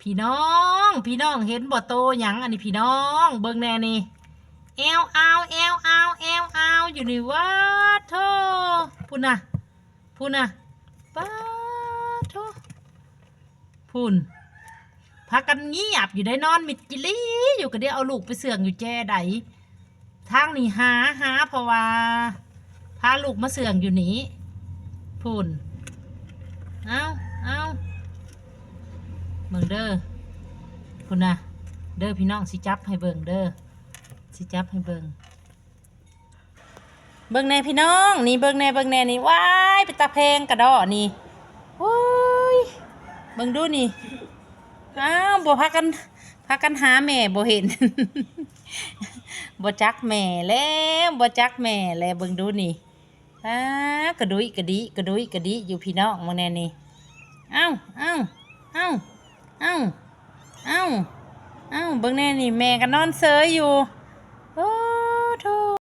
ພີ່ນ້ອງ ພີ່ນ້ອງເຫັນບໍ່ ໂຕຫຍັງອັນນີ້ພີ່ນ້ອງ ເບິ່ງແດ່ນີ້ ແອວອາວ ແອວອາວ ແອວອາວຢູ່ນີ້ ຫວາໂທ້ ພຸ້ນນະ ພຸ້ນນະ ປາໂທ້ ພຸ້ນ ພາກັນງຽບຢູ່ໄດ໋ ນອນມິດຈີ່ຫຼີຢູ່ ກະໄດ້ເອົາລູກໄປເຊື່ອງຢູ່ແຈໃດ ທາງນີ້ຫາ ຫາ ເພາະວ່າພາລູກມາເຊື່ອງຢູ່ນີ້ ພຸ້ນ ເອົາ ເອົາ ເບິ່ງເດີ ພຸ້ນນະ ເດີພີ່ນ້ອງ ຊິຈັບໃຫ້ເບິ່ງເດີ ຊິຈັບໃຫ້ເບິ່ງ ເບິ່ງແດ່ພີ່ນ້ອງ ນີ້ເບິ່ງແດ່ ເບິ່ງແດ່ນີ້ ວ້າຍ ເປັນຕາແພງກະດໍ້ນີ້ ໂອ້ຍ ເບິ່ງດູນີ້ ອ້າວ ບໍ່ພາກັນ ພາກັນຫາແມ່ບໍ່ເຫັນ ບໍ່ຈັກແມ່ແລ້ວ ບໍ່ຈັກແມ່ແລ້ວ ເບິ່ງດູນີ້ ອ້າ ກະດຸຍກະດິ ກະດຸຍກະດິຢູ່ພີ່ນ້ອງ ເບິ່ງແດ່ນີ້ ເອົ້າ ເອົ້າ ເອົ້າ ເອົ້າ ເອົ້າ ເອົ້າ ເບິ່ງແດ່ນີ້ ແມ່ກະນອນເຊີຍຢູ່ ໂອ້